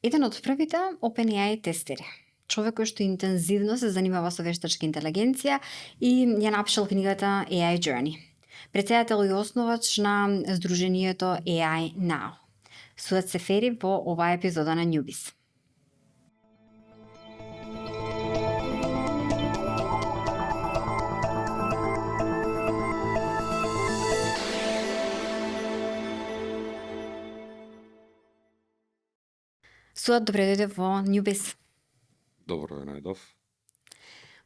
Еден од првите OpenAI тестери. Човек кој што интензивно се занимава со вештачка интелигенција и ја напишал книгата AI Journey. Претседател и основач на здруженијето AI Now. Сует Сефери во оваа епизода на Newbies. Сует, добре дојде во Newbies. Добро ве најдов.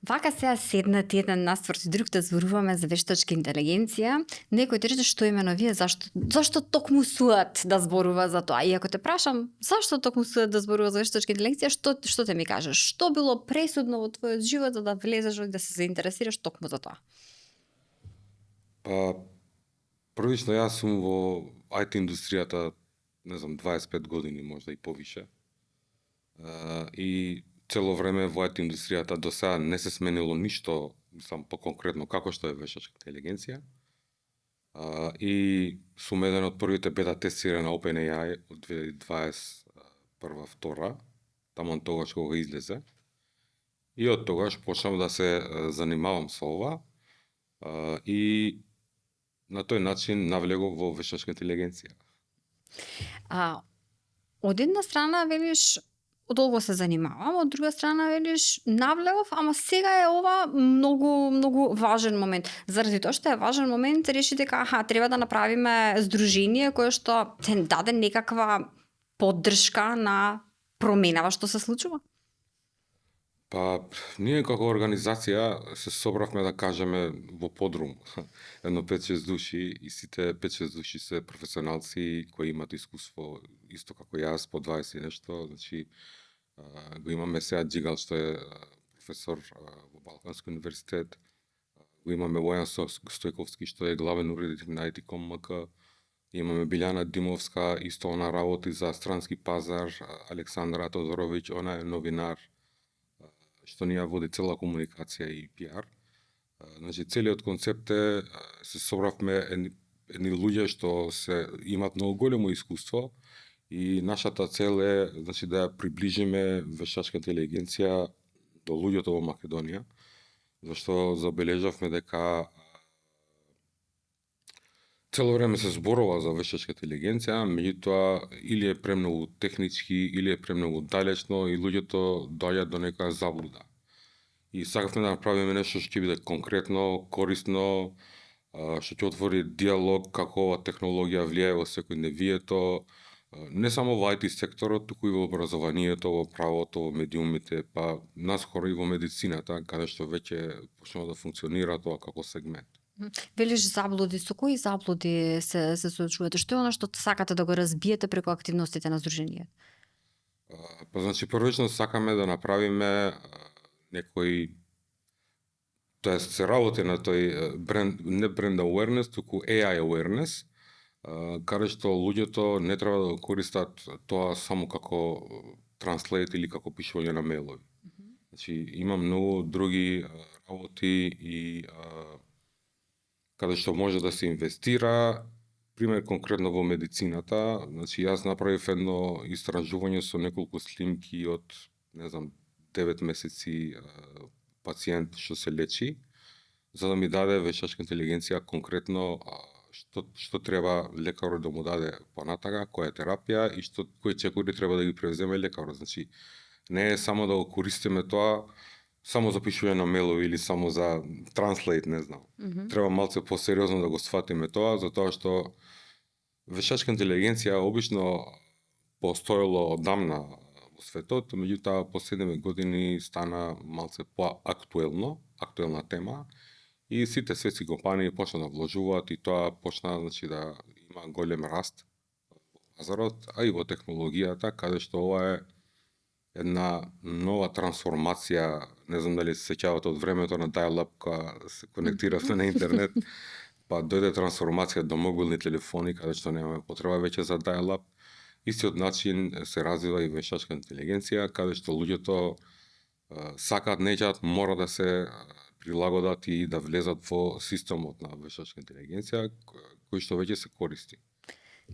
Вака сега седнати еден наспроти друг да зборуваме за вештачка интелигенција, некој ти рече што имено вие, зашто токму Сует да зборува за тоа? И ако те прашам, зашто токму Сует да зборува за вештачка интелигенција, што те ми кажеш? Што било пресудно во твојот живот за да влезеш и да се заинтересираш токму за тоа? Па, првично јас сум во IT индустријата, не знам, 25 години, можда и повише. И цело време во IT индустријата до сега не се сменило ништо, мислам по-конкретно како што е вештачка интелигенција. И сум еден од првите бета тестери на OpenAI од 2021-2022, таман тогаш кога излезе. И од тогаш почнав да се занимавам со ова и на тој начин навлегов во вештачка интелигенција. Од една страна велиш долго се занимавам, од друга страна велиш навлегов, ама сега е ова многу важен момент. Заради тоа што е важен момент, реши дека треба да направиме здружение кое што ќе даде некаква поддршка на променава што се случува. Па, ние како организација се собравме, да кажеме, во подрум. Едно 5-6 души и сите 5-6 души се професионалци кои имаат искуство исто како јас по 20 и нешто. Значи, го имаме сега Джигал што е професор во Балкански универзитет. Го имаме Војан Стојковски што е главен уредник на IT.com.mk. Имаме Билјана Димовска, исто она работи за странски пазар. Александра Тодоровиќ, она е новинар што ни ја води цела комуникација и пиар. Значи, целиот концепт е, се собравме едни луѓе што имат многу големо искуство и нашата цел е, значи, да ја приближиме вештачка интелигенција до луѓето во Македонија, зашто забележавме дека цело време се зборува за вештачка интелигенција, меѓутоа или е премногу технички, или е премногу далечно и луѓето доаѓаат до нека заблуда. И сакавме да направиме нешто што ќе биде конкретно, корисно, што ќе отвори диалог како ова технологија влијае во секојдневието, не само во IT секторот, туку и во образованието, во правото, во медиумите, па наскоро и во медицината, каде што веќе почнува да функционира тоа како сегмент. Велиш заблуди, со кои заблуди се соочувате? Што е она што сакате да го разбиете преку активностите на здруженијето? Па, значи, првично сакаме да направиме некој, тоест се работи на тој бренд, не бренд awareness, туку AI awareness, каде што луѓето не треба да го користат тоа само како транслейт или како пишување на мејлови. Значи, има многу други работи и каде што може да се инвестира, пример конкретно во медицината. Значи, јас направив едно истражување со неколку снимки од, не знам, 9 месеци пациент што се лечи, за да ми даде вештачка интелигенција конкретно што треба лекарот да му даде понатака, која терапија и кои чекори треба да ги превземе лекарот. Значи, не е само да го користиме тоа само за пишување на мејлови или само за транслейт, не знам. Треба малце посериозно да го сфатиме тоа, затоа што вештачка интелигенција обично постоело одамна во светот, меѓутоа последниве години стана малце актуелна тема и сите светски компании почна да вложуваат и тоа почна, значи, да има голем раст во пазарот, а и во технологијата, каде што ова е една нова трансформација, не знам дали се сеќавате од времето на dial-up кога се конектиравте на интернет, па дојде трансформација до мобилни телефони, каде што немаме потреба веќе за dial-up. Истиот начин се развива и вештачка интелигенција, каде што луѓето сакаат, неќаат, мора да се прилагодат и да влезат во системот на вештачка интелигенција, кој што веќе се користи.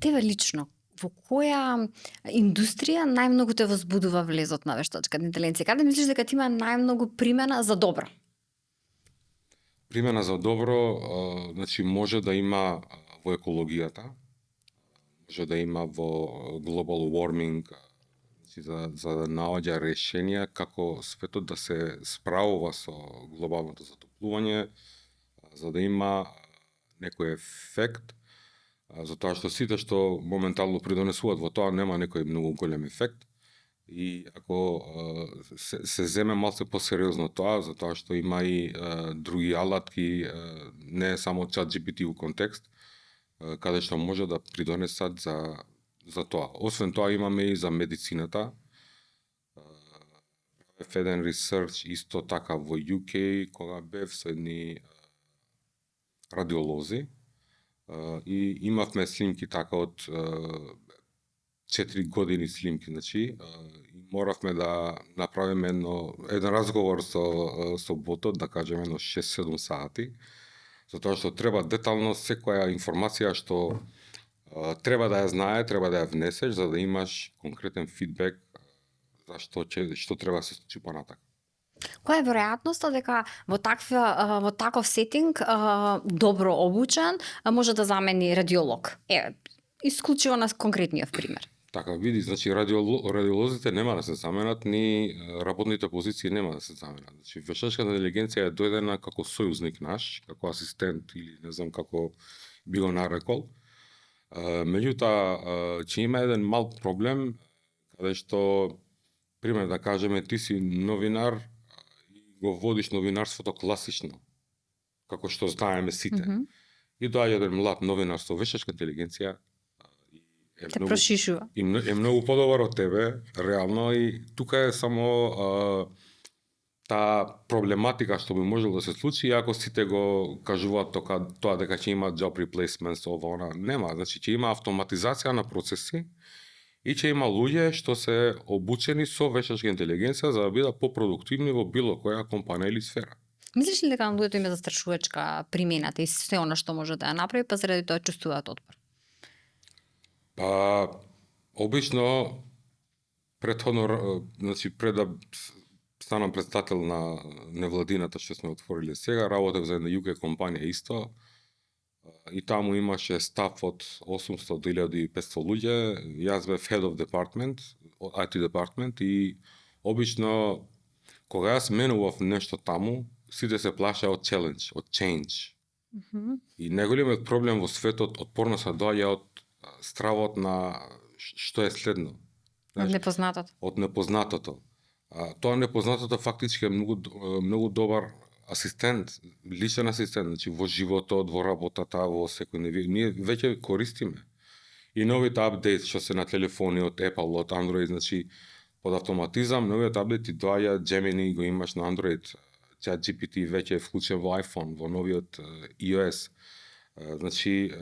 Тебе лично, во која индустрија најмногу те возбудува влезот на вештачката интелигенција? Каде мислиш дека ти има најмногу примена за добро? Примена за добро, значи може да има во екологијата, може да има во global warming, значи за да наоѓа решенија како светот да се справува со глобалното затоплување, за да има некој ефект, затоа што сите што моментално придонесуваат во тоа нема некој многу голем ефект. И ако се земе малце посериозно тоа, затоа што има и други алатки, не е само ChatGPT во контекст, каде што може да придонесат за тоа. Освен тоа имаме и за медицината. Правев еден ресерч исто така во UK, кога бев со едни радиолози, и имавме снимки така од 4 години снимки, значи, моравме да направиме еден разговор со ботот, да кажеме едно 6-7 сати, затоа што треба детално секоја информација што треба да ја знае, треба да ја внесеш за да имаш конкретен фидбек за што треба да се случи понатака. Која е веројатноста дека во таков сетинг добро обучен може да замени радиолог? Исклучиво на конкретниот пример. Така, види, значи радиолозите нема да се заменат, ни работните позиции нема да се заменат. Значи вештачката интелигенција е дојдена како сојузник наш, како асистент или не знам како би го нарекол. Меѓутоа, ќе има еден мал проблем, каде што, пример да кажеме, ти си новинар и го водиш новинарството класично, како што знаеме сите. И доаѓа еден млад новинар со вештачка интелигенција, Те прошишува. Е многу подобар од тебе, реално, и тука е само таа проблематика што би можело да се случи, ако сите го кажуваат тоа дека ќе има job replacements, ова, она, нема, значи ќе има автоматизација на процеси и ќе има луѓе што се обучени со вештачка интелигенција за да бидат попродуктивни во било која компанија или сфера. Мислиш ли дека на луѓето има застрашувачка примената и се она што може да ја направи, па заради тоа чувствуваат отпор? Па, обично, значи пред да станам председател на невладината што сме отвориле сега, работев за една UK компанија исто, и таму имаше стаф од 800 до 1500 луѓе, јас бев head of department, IT department, и обично, кога јас менував нешто таму, сите се плашаа од challenge, од change. И најголемиот проблем во светот отпорноста доаѓа од стравот на што е следно. Од непознатото. Од непознатото. Тоа непознатото фактички е многу добар асистент, личен асистент, значи во животот, во работата, во секој ние веќе користиме. И новите апдейт што се на телефони од Apple, од Android, значи под автоматизам, новиот апдейт ти доаѓа, Gemini го имаш на Android, ChatGPT веќе е вклучен во iPhone, во новиот iOS. Значи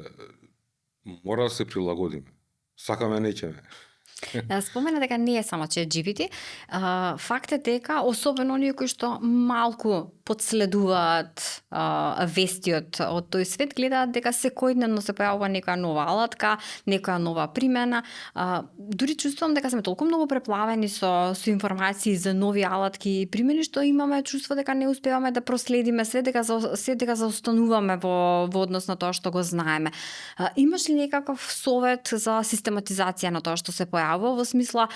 мора да се прилагодиме. Сакаме, неќеме. Спомена дека не е само ChatGPT. Факт е дека, особено оние кои што малку подследуваат вести од тој свет, гледаат дека секојдневно се појавува некоја нова алатка, некоја нова примена. Дури чувствувам дека сме толку многу преплавени со информации за нови алатки и примени, што имаме чувство дека не успеваме да проследиме све, дека заостануваме во однос на тоа што го знаеме. Имаш ли некаков совет за систематизација на тоа што се појавува, во смисла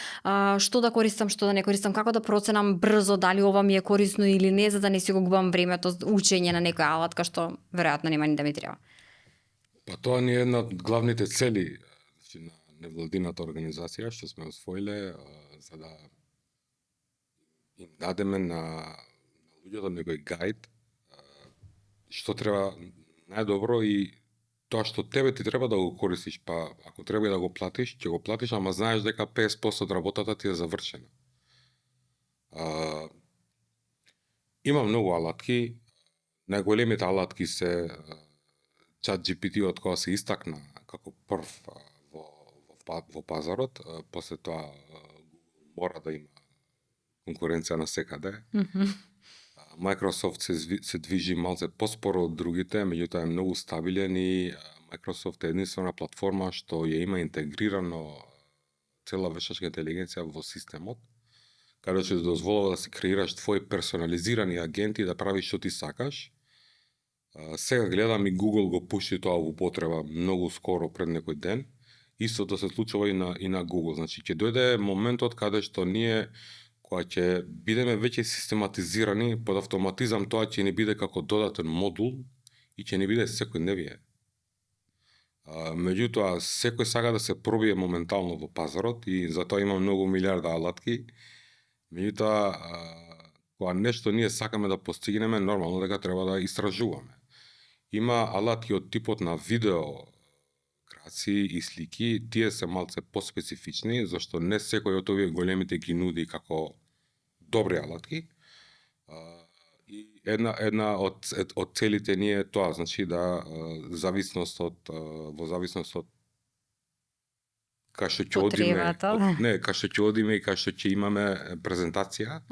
што да користам, што да не користам, како да проценам брзо дали ова ми е корисно или не, за да не си го губам времето учење на некоја алатка што веројатно нема ни да ми треба. Па тоа ни е една од главните цели, значи, на невладината организација што сме освоиле, за да им дадеме на луѓето некој гајд што треба најдобро и тоа што тебе ти треба да го користиш, па ако треба и да го платиш, ќе го платиш, ама знаеш дека 50% од работата ти е завршена. Има многу алатки, најголемите алатки се ChatGPT од кога се истакна како прв во пазарот, после тоа мора да има конкуренција на секаде. Microsoft се движи малце поспоро од другите, меѓутоа е многу стабилен и Microsoft е единствена платформа што ја има интегрирано цела вештачка интелигенција во системот, каде ќе дозволува да си креираш твои персонализирани агенти да правиш што ти сакаш. Сега гледам и Google го пушти тоа во употреба многу скоро пред некој ден. Истото се случува и на Google. Значи ќе дојде моментот каде што ние кога ќе бидеме веќе систематизирани, под автоматизам тоа ќе ни биде како додатен модул и ќе ни биде секојдневие. Меѓутоа, секој сака да се пробие моментално во пазарот и затоа има многу милиарда алатки. Меѓутоа, кога нешто ние сакаме да постигнеме, нормално дека треба да истражуваме. Има алатки од типот на видео граци и слики, тие се малце поспецифични, зашто не секој од овие големите ги нуди како добри алатки. И една од целите ни е тоа, значи да во зависност од кај што ќе одиме, кај што ќе одиме и кај што ќе имаме презентација.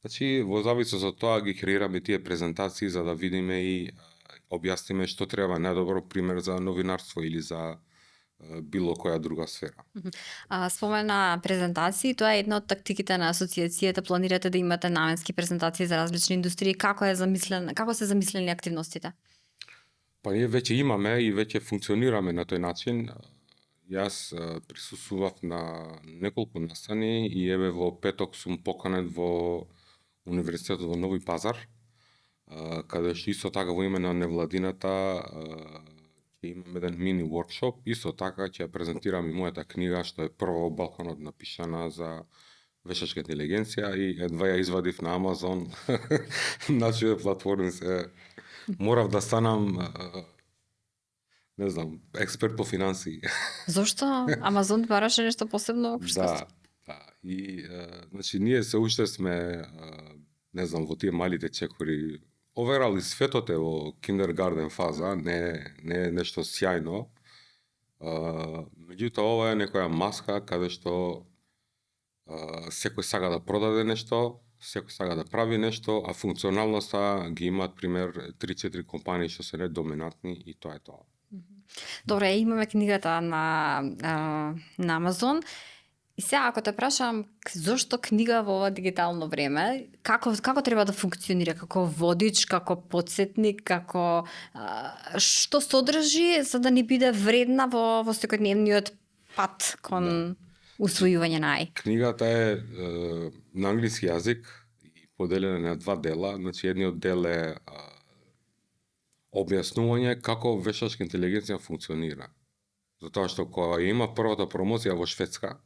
Значи во зависност од тоа ги креираме тие презентации за да видиме и објасниме што треба најдобро пример за новинарство или за било која друга сфера. Спомена презентации, тоа е една од тактиките на асоциацијата. Планирате да имате наменски презентации за различни индустрии. Како се замислени активностите? Па ние веќе имаме и веќе функционираме на тој начин. Јас присуствував на неколку настани и еве во петок сум поканет во Универзитетот во Нови Пазар, каде што исто така во име на невладината ќе имам еден мини воркшоп, исто така ќе ја презентирам и мојата книга што е прва во Балканот напишана за вештачка интелигенција и едва ја извадив на Амазон. Значи платформи се морав да станам не знам, експерт по финансии. Зошто? Амазон бараше нешто посебно? Да. И значи ние се уште сме не знам во тие малите чекори. Оверал светот е во киндергарден фаза, не е нешто сјајно. Меѓутоа ова е некоја маска каде што секој сака да продаде нешто, секој сака да прави нешто, а функционалноста ги имаат пример 3-4 компании што се недоминантни и тоа е тоа. Добре, имаме книгата на Амазон. И сега, ако те прашам, зошто книга во ова дигитално време, како треба да функционира, како водич, како подсетник, како што содржи за да ни биде вредна во секојдневниот пат кон усвојување на AI? Книгата е на англиски јазик и поделена на два дела. Значи, едниот дел е објаснување како вештачка интелигенција функционира. Затоа што кога има првата промоција во Шведска,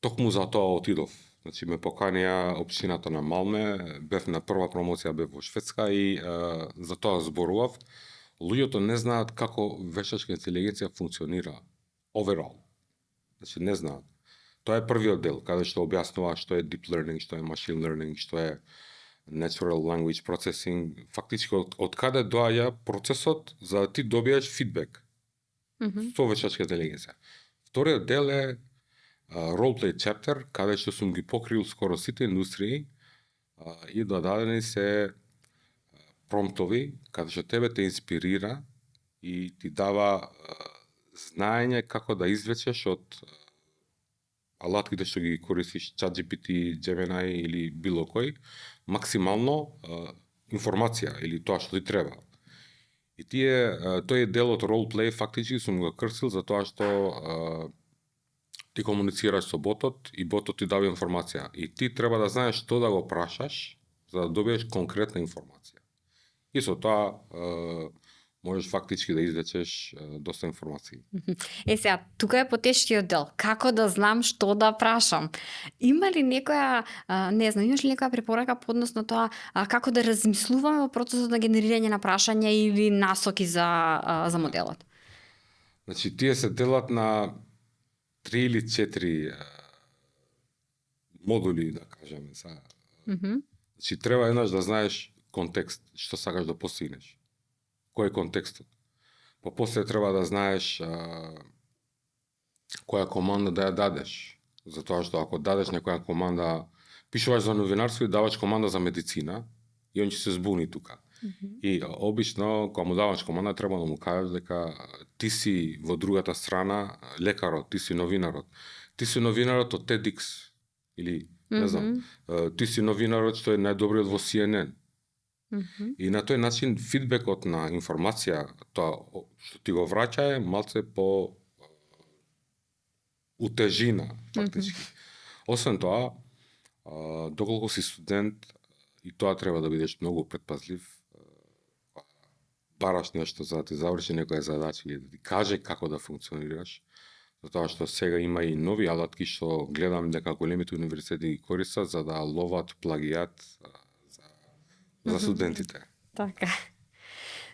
токму за тоа отидов. Значи ме поканија општината на Малме, бев на прва промоција, бев во Шведска и за тоа зборував. Луѓето не знаат како вештачка интелигенција функционира overall. Значи не знаат. Тоа е првиот дел, каде што објаснува што е deep learning, што е machine learning, што е natural language processing, фактички од каде доаѓа процесот за да ти добиеш фидбек со вештачка интелигенција. Вториот дел е roleplay chapter, каде што сум ги покрил скоро сите индустрии и додадени се промптови, каде што тебе те инспирира и ти дава знаење како да извлечеш од алатките што ги користиш, ChatGPT, Gemini или било кој, максимално информација или тоа што ти треба. И тој дел од roleplay фактички сум го крстил за тоа што ти комуницираш со ботот и ботот ти дава информација. И ти треба да знаеш што да го прашаш за да добиеш конкретна информација. И со тоа можеш фактички да извлечеш доста информации. Сега, тука е потешкиот дел. Како да знам што да прашам? Има ли некоја, имаш ли некоја препорака по однос на тоа како да размислуваме во процесот на генерирање на прашања или насоки за моделот? Значи, тие се делат на 3 или 4 модули, да кажеме. Значи, треба еднаш да знаеш контекст, што сакаш да постигнеш. Кој е контекстот? После треба да знаеш која команда да ја дадеш. Затоа што ако дадеш некоја команда, пишуваш за новинарство и даваш команда за медицина, и он ќе се збуни тука. И обично кога му даваш команда треба да му кажеш дека ти си во другата страна лекарот, ти си новинарот. Ти си новинарот од TEDx или не знам, ти си новинарот што е најдобриот во CNN. И на тој начин фидбекот на информација, тоа што ти го враќа е малце по утежина, фактички. Освен тоа, доколку си студент, и тоа треба да бидеш многу предпазлив, бараш нешто за да ти заврши некоја задача или да ти каже како да функционираш, затоа што сега има и нови алатки што гледам дека големите универзитети ги користат за да ловат плагијат за студентите. Така.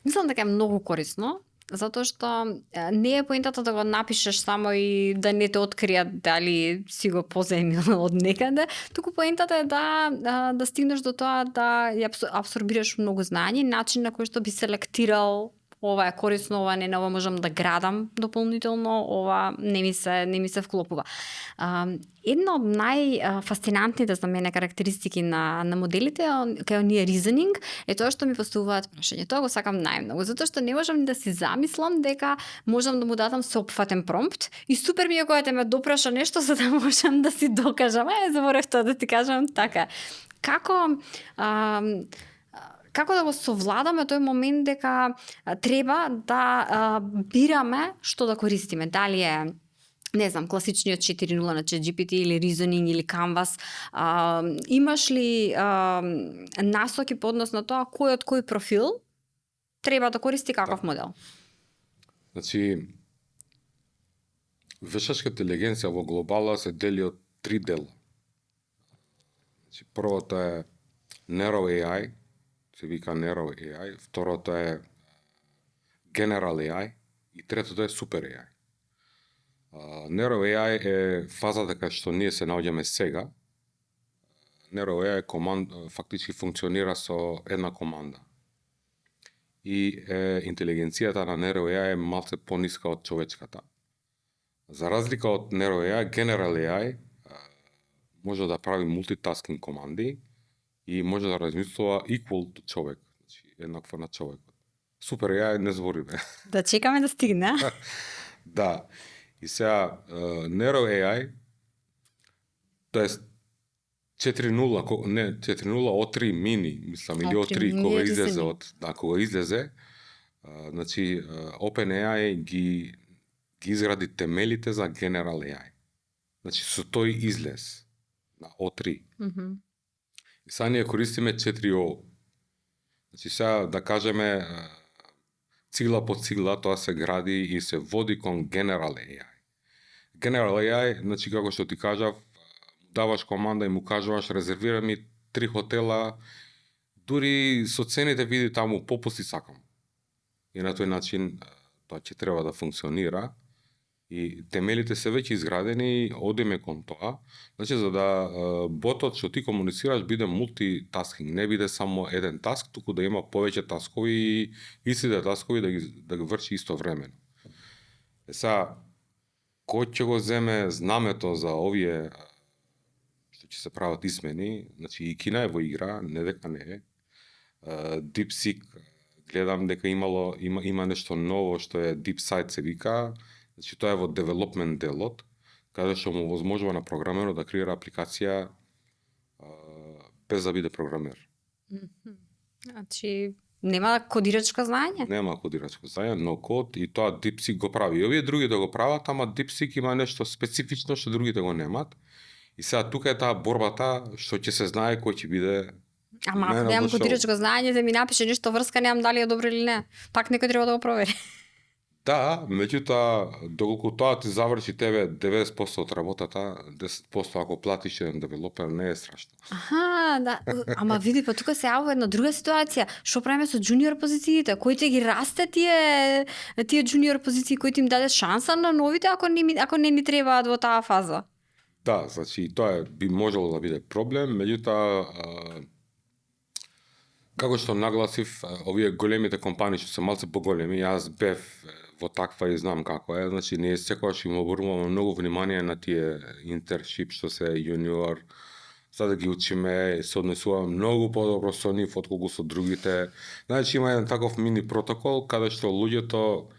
Мислам дека е многу корисно, затоа што не е поентата да го напишеш само и да не те откријат дали си го позаимил од некаде, туку поентата е да стигнеш до тоа да ја апсорбираш многу знаење, начин на кој што би селектирал ова е корисно, ова не, ова можам да градам дополнително, ова не ми се вклопува. Една од најфасцинантните за мене карактеристики на моделите кај оние reasoning е тоа што ми поставуваат прашање. Тоа го сакам најмногу, затоа што не можам да си замислам дека можам да му дадам сеопфатен промпт и супер ми е кога те ме допраша нешто за да можам да си докажам. Заборев тоа да ти кажам така. Како да го совладаме тој момент дека треба да бираме што да користиме. Дали е, не знам, класичниот 4.0 на ChatGPT или Reasoning или Canvas. Имаш ли насоки по однос на тоа кој од кој профил треба да користи каков модел? Значи, вештачка интелигенција во глобала се дели од 3 дела. Значи, првото е Narrow AI, се вика Narrow AI, второто е General AI и третото е Super AI. Narrow AI е фазата кај што ние се наоѓаме сега. Narrow AI фактички функционира со една команда. И интелигенцијата на Narrow AI е малце пониска од човечката. За разлика од Narrow AI, General AI може да прави мултитаскинг команди и може да размислува equal to човек, значи еднакво на човекот. Супер AI не збориме. Да чекаме да стигне. Да. И сега Narrow AI, тоест 4.0, не 4.0, O3 мини, мислам, или O3 кога излезе, значи OpenAI ги изгради темелите за General AI. Значи со тој излез на O3. И сега ние користиме 4.0. Значи сега да кажеме цигла по цигла тоа се гради и се води кон General AI. General AI, значи како што ти кажав, даваш команда и му кажуваш резервира ми 3 хотела, дури со цените види таму попусти сакам. И на тој начин тоа ќе треба да функционира. И темелите се веќе изградени, одиме кон тоа, значи за да ботот што ти комуницираш биде мултитаскинг, не биде само еден таск, туку да има повеќе таскови и истите таскови да ги врши истовремено. Сега, кој ќе го земе знамето за овие што ќе се прават измени, значи и Кина е во игра, не дека не е. DeepSeek, гледам дека има нешто ново што е DeepSight се вика. Значи тоа е во development делот, каде што му возможува на програмерот да креира апликација без да биде програмер. Значи нема кодирачко знаење? Нема кодирачко знаење, но код и тоа DeepSeek го прави. И овие други да го прават, ама DeepSeek има нешто специфично што другите го немат. И сега тука е таа борбата што ќе се знае кој ќе биде. Ама ако немам кодирачко знаење, да ми напише нешто врска, немам дали е добро или не. Пак некој треба да го провери. Да, меѓутоа, доколку тоа ти заврши тебе 90% од работата, 10% ако платиш еден девелопер, не е страшно. Да. Ама види, па тука се јавува една друга ситуација. Што правиме со джуниор позициите? Кој те ги расте тие джуниор позиции, кои ти им даде шанса на новите, ако не ни требаат во таа фаза? Да, значи тоа би можело да биде проблем, меѓутоа како што нагласив, овие големите компании што се малце поголеми, јас бев во таква и знам како е, значи ние секогаш им обрнуваме многу внимание на тие интершип што се јуниор, за да ги учиме, се однесуваме многу подобро со нив отколку со другите. Значи има еден таков мини протокол каде што луѓето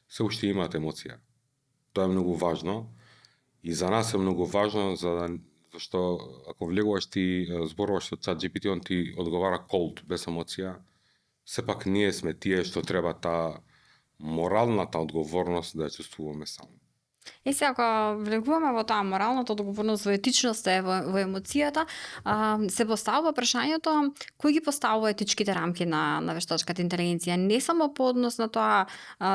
се уште имаат емоција. Тоа е многу важно и за нас е многу важно зашто ако влегуваш ти зборуваш со ChatGPT, он ти одговара cold, без емоција. Сепак ние сме тие што треба таа моралната одговорност да ја чувствуваме сами. Се, ако влегуваме во таа моралната одговорност, во етичноста и во емоцијата, се поставува прашањето кој ги поставува етичките рамки на вештачката интелигенција, не само по однос на тоа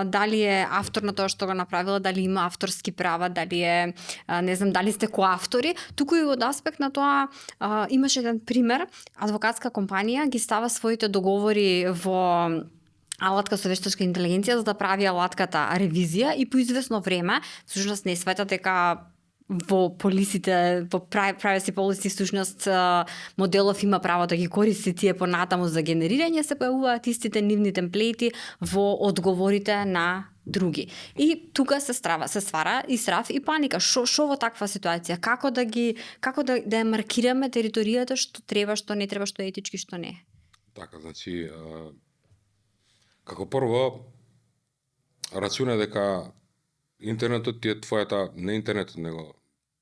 дали е автор на тоа што го направила, дали има авторски права, дали е не знам дали сте коавтори, туку и од аспект на тоа имаше еден пример, адвокатска компанија ги става своите договори во алатка со вештачка интелигенција за да прави алатката ревизија и по извесно време, всушност не света дека во полисите, во privacy policy всушност моделов има право да ги користи тие понатаму за генерирање, се појавуваат истите нивни темплети во одговорите на други. И тука се ствара и страв и паника. Шо во таква ситуација? Како да ја маркираме територијата, што треба, што не треба, што е етички, што не? Така, значи како прво, рачуна дека интернетот ти е твојата, не интернетот, него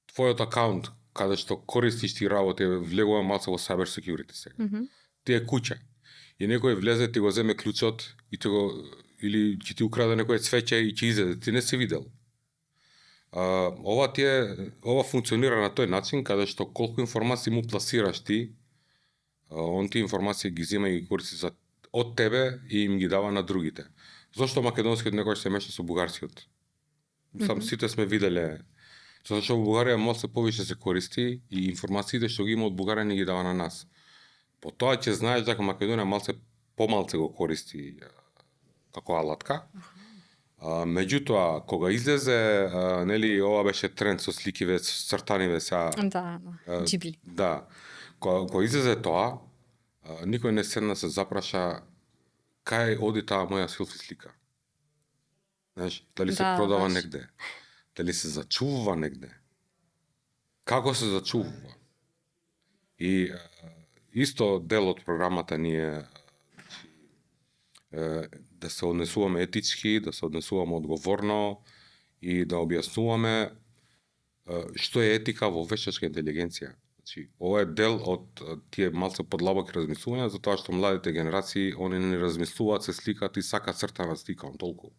твојот акаунт, каде што користиш ти работи, влегува малце во cyber security сега. Ти е куќа. И некој влезе, ти го земе клучот и или ќе ти украде некој цвеќе и ќе изеде, ти не си видел. Ова функционира на тој начин каде што колку информации му пласираш ти, он ти информации ги зема и ги користи од тебе и им ги дава на другите. Зошто македонскиот некој се меша со бугарскиот? Сам сите сме виделе. Зашто во Бугарија малце повише се користи и информациите што ги има од Бугарија не ги дава на нас. По тоа ќе знаеш дека Македонија малце помалце го користи како алатка. Меѓутоа, кога излезе, нели, ова беше тренд со сликиве, цртаниве сега. Да, Ghibli. Да. Кога излезе тоа, никој не седна се запраша кај оди таа моја селфи слика. Знаеш, дали се продава негде? Дали се зачувува негде? Како се зачувува? И исто дел од програмата ни е да се однесуваме етички, да се однесуваме одговорно и да објаснуваме што е етика во вештачка интелигенција. Значи, ова е дел од тие малце подлабоки размислувања, затоа што младите генерации, они не размислуваат, се сликаат и сакаат цртана слика, толку.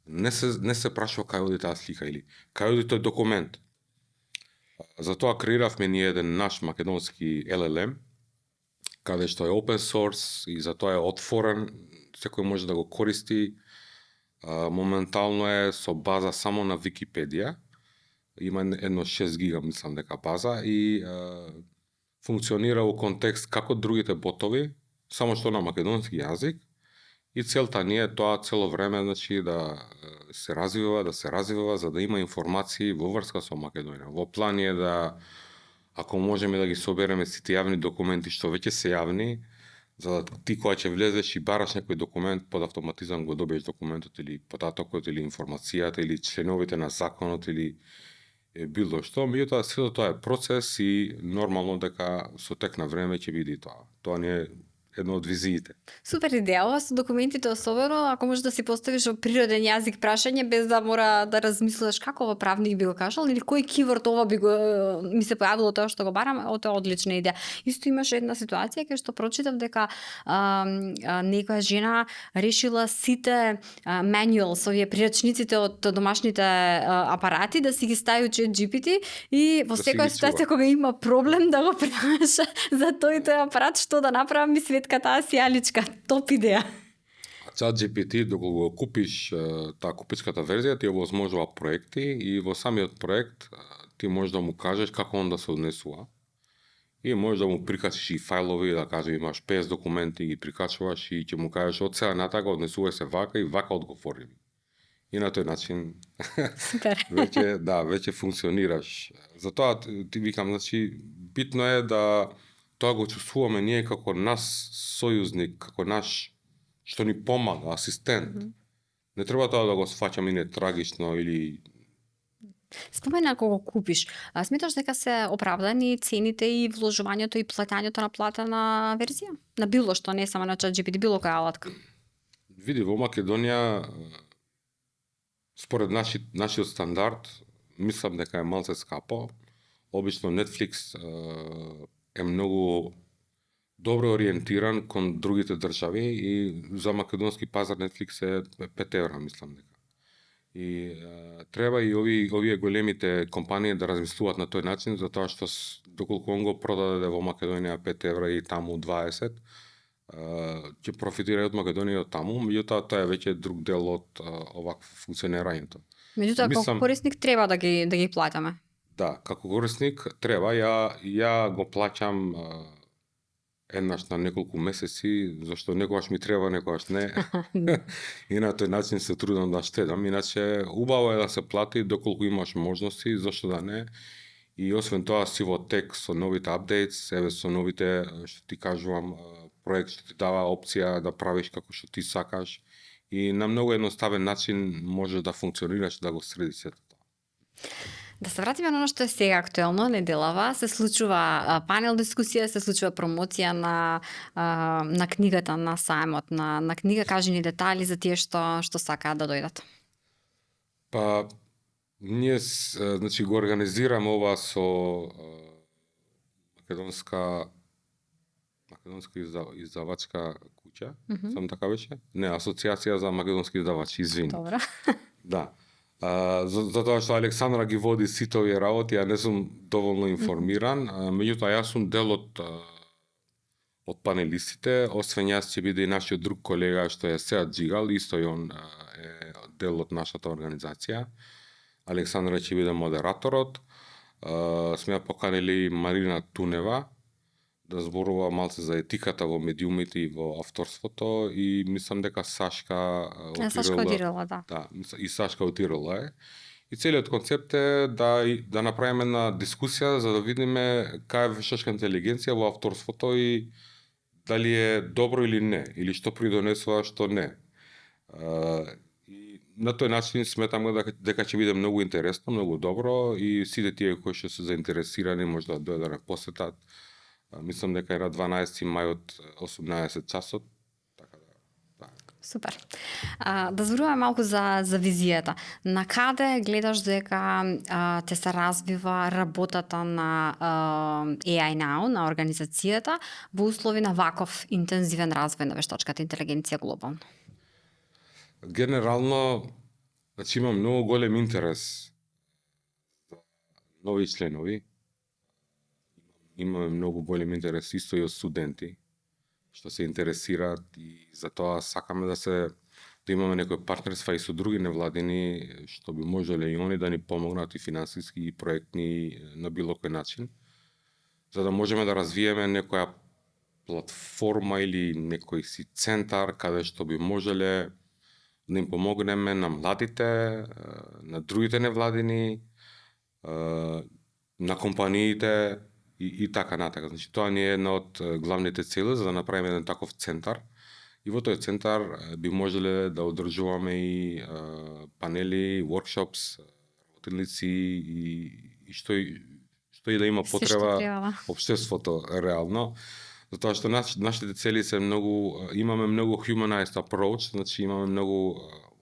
Не се прашува кај оди таа слика или кај оди тој документ. Затоа креиравме ние еден наш македонски LLM, каде што е open source и затоа е отворен, секој може да го користи. Моментално е со база само на Википедија. Има едно 6 гига, мислам дека база и функционира во контекст како другите ботови, само што на македонски јазик. И целта ни е тоа цело време, значи, да се развива, за да има информации во врска со Македонија. Во план е да, ако можеме да ги собереме сите јавни документи што веќе се јавни, за да ти кога ќе влезеш и бараш некој документ, под автоматизам го добиеш документот или податокот или информацијата или членовите на законот или било што, меѓутоа сето тоа е процес и нормално дека со тек на време ќе биде тоа. Тоа не е едно од визиите. Супер идеја, ова со документите особено, ако можеш да си поставиш во природен јазик прашање без да мора да размислуваш како ова правник би го кажал или кој киворд ова би го ми се појавило тоа што го барам, тоа е одлична идеја. Исто имаше една ситуација кај што прочитав дека некоја жена решила сите manuals, овие прирачниците од домашните апарати да си ги стави во GPT и во секоја ситуација кога има проблем да го праша за тој апарат што да направам ми таа сијаличка, топ идеја. ChatGPT, доколку го купиш таа купичката верзија, ти овозможува проекти и во самиот проект ти можеш да му кажеш како он да се однесува. И можеш да му прикачиш и фајлови, да кажеш имаш 50 документи, ги прикачуваш и ќе му кажеш од сега натака однесувај се вака и вака одговори. И на тој начин веќе функционираш. Затоа ти викам, значи, битно е да тоа го чувствуваме ние како нас сојузник, како наш, што ни помага, асистент. Не треба тоа да го сфаќаме не трагично или Спомена кога купиш, сметаш дека се оправдани цените и вложувањето и платењето на платена верзија? На било што, не само на ChatGPT, било која алатка? Види, во Македонија, според нашиот стандард, мислам дека е малце скапо. Обично Netflix е многу добро ориентиран кон другите држави и за македонски пазар Netflix е 5 евра, мислам дека. И треба и овие големите компании да размислуваат на тој начин, затоа што доколку он го продаде во Македонија 5 евра и таму 20, ќе профитира од Македонија од таму, меѓутоа тоа е веќе друг дел од овакво функционирањето. Меѓутоа, како Мислам- корисник треба да ги платаме. Да, како корисник треба, ја го плаќам еднаш на неколку месеци, зашто некогаш ми треба, некогаш не. И на тој начин се трудам да штедам, иначе убаво е да се плати доколку имаш можности, зашто да не. И освен тоа си во тек со новите апдейтс, еве со новите, што ти кажувам, проект што ти дава опција да правиш како што ти сакаш и на многу едноставен начин може да функционираш да го средиш сето тоа. Да се вратиме на оно што е сега актуелно, неделава, се случува панел дискусија, се случува промоција на книгата на сајмот, на книга. Кажи ни детали за тие што сакаат да дојдат. Па, ние значи го организираме ова со македонска издавачка куќа, сам така беше? Не, Асоциација за македонски издавачи, извини. Добро. Да. Затоа што Александра ги води сите овие работи, ја не сум доволно информиран, меѓутоа јас сум дел од панелистите, освен јас ќе биде и нашиот друг колега што е Сеат Джигал, исто и он е дел од нашата организација. Александра ќе биде модераторот. Сме ја поканили Марина Тунева да зборува малце за етиката во медиумите и во авторството и мислам дека Сашка Отирала, да. Да, и Сашка отирала е. И целиот концепт е да направиме една дискусија за да видиме кај е вештачка интелигенција во авторството и дали е добро или не, или што придонесува, што не. И на тој начин сметам дека ќе биде многу интересно, многу добро и сите тие кои што се заинтересирани може да дојдат да посетат. Мислам дека е на 12 мај од 18 часот. Така да. Супер. Да зборуваме малку за визијата. На каде гледаш дека те се развива работата на AI Now, на организацијата, во услови на ваков интензивен развој на вештачката интелигенција глобално? Генерално, значи има многу голем интерес за нови членови. Имаме многу голем интерес исто и од студенти што се интересираат и за тоа сакаме да имаме некои партнерства и со други невладини што би можеле и они да ни помогнат и финансиски и проектни на било кој начин, за да можеме да развиеме некоја платформа или некој си центар каде што би можеле да им помогнеме на младите, на другите невладини, на компаниите и така натака. Значи тоа ни е една од главните цели за да направиме еден таков центар. И во тој центар би можеле да одржуваме и панели, workshops, работилници и што и да има потреба општеството реално. Затоа што нашите цели се имаме многу humanized approach, значи имаме многу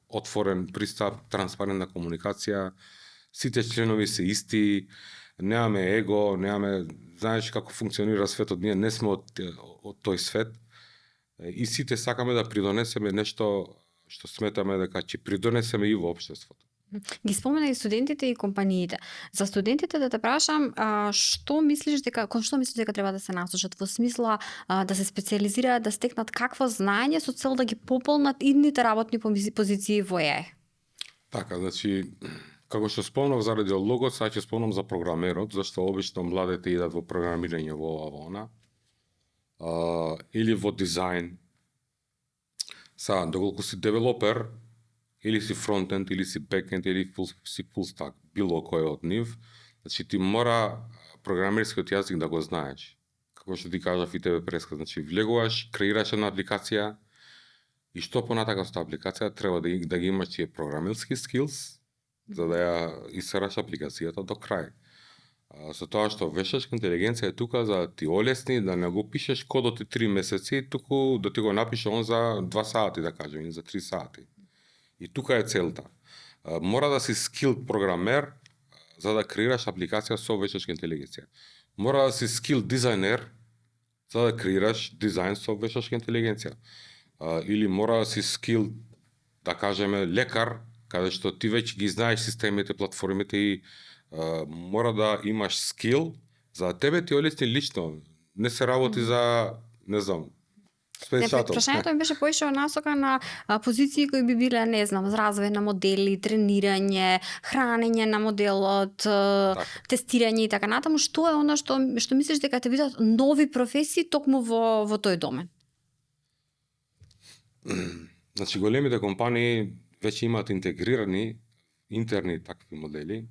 отворен пристап, транспарентна комуникација, сите членови се исти, немаме его, знаеш како функционира светот, ние не сме од тој свет и сите сакаме да придонесеме нешто што сметаме дека ќе придонесеме и во општеството. Ги спомена и студентите и компаниите. За студентите да те прашам, кон што мислиш дека треба да се насочат во смисла да се специализираат, да стекнат какво знаење со цел да ги пополнат идните работни позиции во AI? Така, значи како што спомнав заради логот, сега ќе спомнам за програмерот, зашто обично младите идат во програмирање во ова во она. Или во дизајн. Сега, доколку си девелопер, или си фронтенд, или си бекенд, или си фулстак, било кој од нив, значи ти мора програмерскиот јазик да го знаеш. Како што ти кажав и тебе преска, значи влегуваш, креираш една апликација и што понатака со таа апликација треба да ги имаш тие програмерски skills за да ја исцераш апликацијата до крај. Со тоа што вештачка интелигенција е тука за да ти олесни да не го пишеш кодот и 3 месеци, туку да ти го напише он за 2 сати, да кажем, или за 3 сати. И тука е целта. Мора да си скилд програмер за да креираш апликација со вештачка интелигенција. Мора да си скилд дизајнер за да креираш дизајн со вештачка интелигенција. Или мора да си скилд, да кажеме, лекар, каде што ти веќе ги знаеш системите, платформите и мора да имаш скил за да тебе ти олесни лично. Не се работи за, не знам, Прашањето ми беше поише насока на позиции кои би биле, не знам, развој на модели, тренирање, хранење на моделот, тестирање и така натаму. Што е она што мислиш дека те видат нови професии токму во тој домен? Значи, големите компании веќе имаат интегрирани интерни такви модели.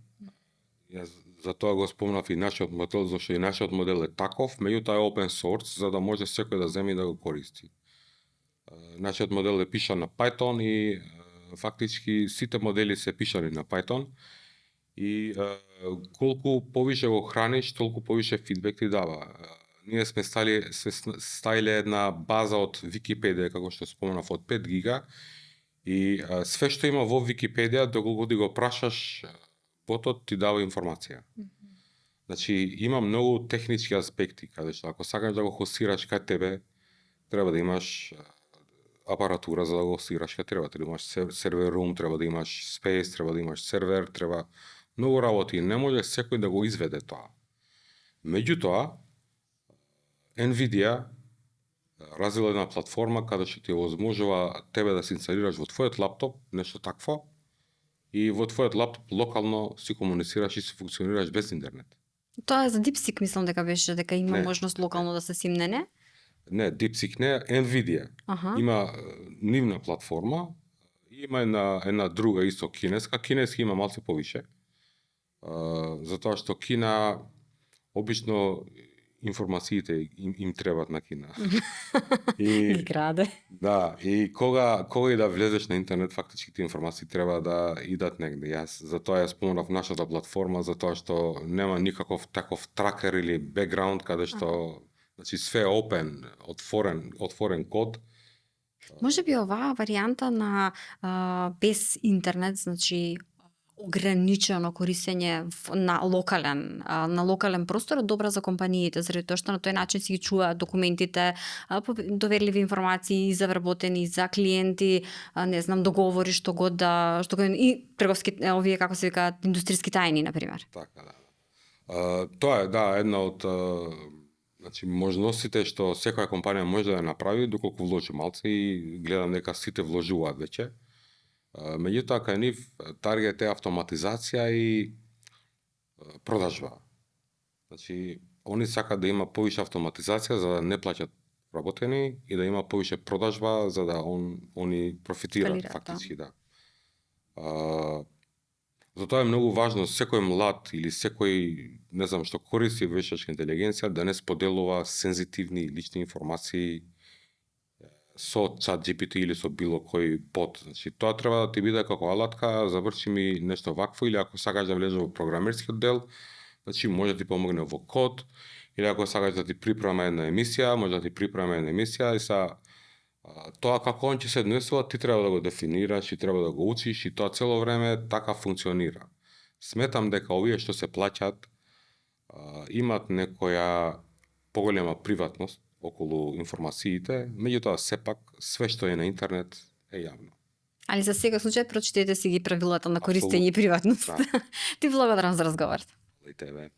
Јас за тоа го спомнав и нашиот модел, зашто и нашиот модел е таков, меѓутоа е open source, за да може секој да земе и да го користи. Нашиот модел е пишан на Python и фактички сите модели се пишани на Python и колку повише го храниш, толку повише фидбек ти дава. Ние сме ставиле една база од Википедија, како што споменав, од 5 гига и све што има во Википедија, доколку ти го прашаш, ботот ти дава информација. Значи, има многу технички аспекти, каде што ако сакаш да го хостираш кај тебе, треба да имаш апаратура за да го хостираш кај треба. Треба да имаш сервер рум, треба да имаш спейс, треба да имаш сервер, треба многу работи. Не може секој да го изведе тоа. Меѓутоа, NVIDIA развила една платформа каде што ти овозможува тебе да се инсталираш во твојот лаптоп, нешто такво, и во твојот лаптоп локално си комуницираш и си функционираш без интернет. Тоа е за DeepSeek, мислам дека беше, дека има можност локално да се симне, не? Не, DeepSeek не, NVIDIA. Има нивна платформа, има една друга исто кинеска. Кинески има малце повише. Затоа што Кина обично информациите им требат на Кина. И краде. Да, и кога и да влезеш на интернет, фактички тие информации треба да идат негде. Затоа ја спомнав нашата платформа, затоа што нема никаков таков тракер или бекграунд каде што значи све е open, отворен код. Може би оваа варијанта на без интернет, значи ограничено користење на локален простор е добра за компаниите, заради тоа што на тој начин си ги чуваат документите, доверливи информации за вработени, за клиенти, не знам, договори што го и трговски, овие како се викаат, индустријски тајни, например. Така, да. Тоа е една од значи можностите што секоја компанија може да ја направи доколку вложи малце и гледам дека сите вложуваат веќе. Меѓутоа, кај нив таргет е автоматизација и продажба. Значи, они сакаат да има повише автоматизација за да не плаќат работени и да има повише продажба за да они профитираат фактички, да. Затоа е многу важно секој млад или секој, не знам, што користи вештачка интелигенција да не споделува сензитивни лични информации со ChatGPT или со било кој бот. Значи, тоа треба да ти биде како алатка, заврши ми нешто вакво, или ако сакаш да влезеш во програмерскиот дел, значи може да ти помогне во код, или ако сакаш да ти припрема една емисија, може да ти припрема една емисија, и тоа како он ќе се однесува, ти треба да го дефинираш и треба да го учиш, и тоа цело време така функционира. Сметам дека овие што се плаќаат имат некоја поголема приватност околу информациите, меѓутоа сепак све што е на интернет е јавно. Али за сега случај прочитете си ги правилата на користење и приватност. Да. Ти благодарам за разговорот. И тебе.